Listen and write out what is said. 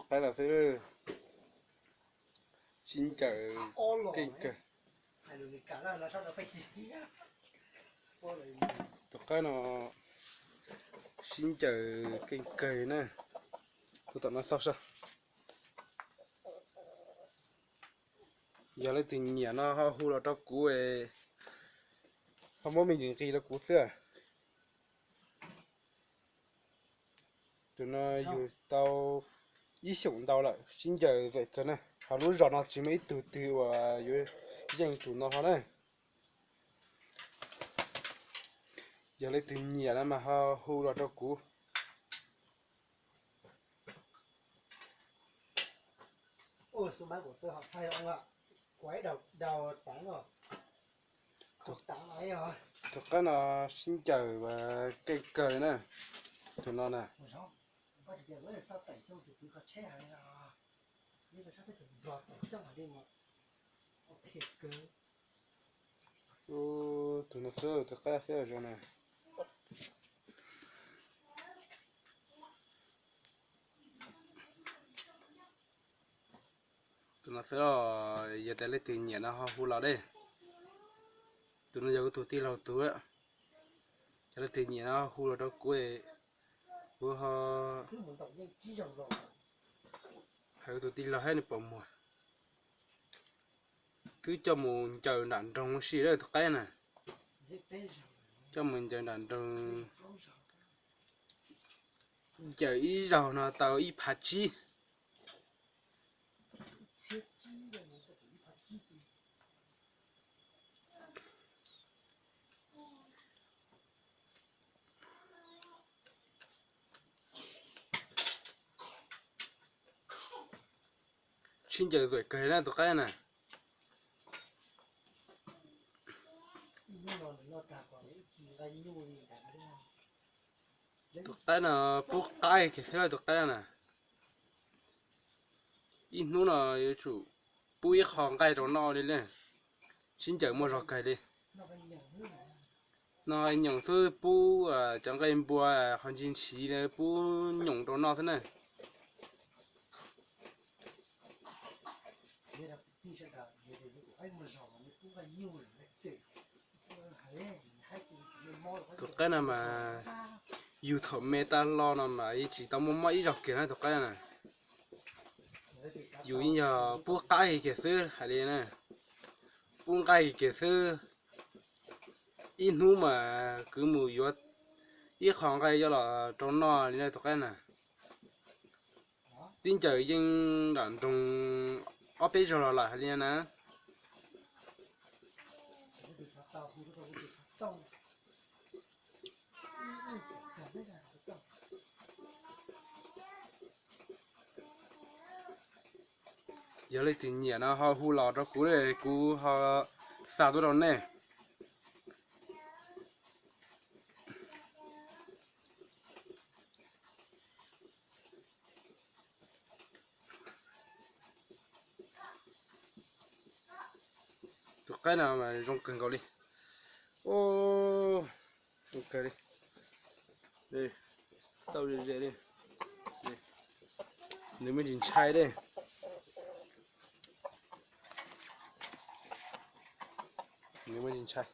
Qaib los xwb, sib ncaws keej kawg. Tus qaib no sib ncaws keej kawg na. Tus tom no xauj saib. Yog leej twg nyiam no ho hu los rau kuv, ho muab me ntsis nqis rau kuv xwb. Tus no yug tau ib xyoos ntau lawm, sib ncaws zem kawg na. Ho lub zos no tsis muaj ib tug twg uas yuav yeej tus no hlo na. Yog leej twg nyiam no mas ho hu los rau kuv. Tus qaib no sib ncaws keej kawg li na. Tus no na. Tus no xwb, tus qaib xwb zoo na. Tus no xwb, yog tias leej twg nyiam no ho hu los de. Tus no yog kuv tus tij laug tus. Yog leej twg nyiam no hu los rau kuv, kuv ho hais kuv tus tij laug thiab nws puas muag. Twb coj mus ncaws nram nroog ua si lawm tus qaib na. Coj mus ncaws nram nroog, ncaws ib zaug no tau ib phav tsib. Sib ncaws zuaim kawg na tus qaib na. Tus qaib no pub qaib kiag thiab tus qaib na. Ib hnub no yuav tsum pub ib qho nqaij rau noj li na. Sib ncaws muaj zog kawg li. Noj nqaij nyoos xwb, pub cov nqaij npua ho ntsis ntshiv pub nyoos rau noj xwb na. Tus qaib no mas yug thaum me tag los no mas yeej tsis tau muaj mob ib zaug kiag na tus qaib na. Yus yeej yog pub qaib kiag xwb hais li na. Pub nqaij kiag xwb. Ib hnub mas kwv mus yuav ib qho nqaij coj los rau noj li na tus qaib na. Twb ncaws yeej nram nroog ob peb zaug los lawm hais li na. Yog leej twg nyiam no ho hu los rau kuv, kuv ho xa tuaj rau nej. Tus qaib no mas zoo kawg nkaus li. Zoo kawg li. Tau ze ze li. Nws me ntsis ntshai li. Nws me ntsis ntshai.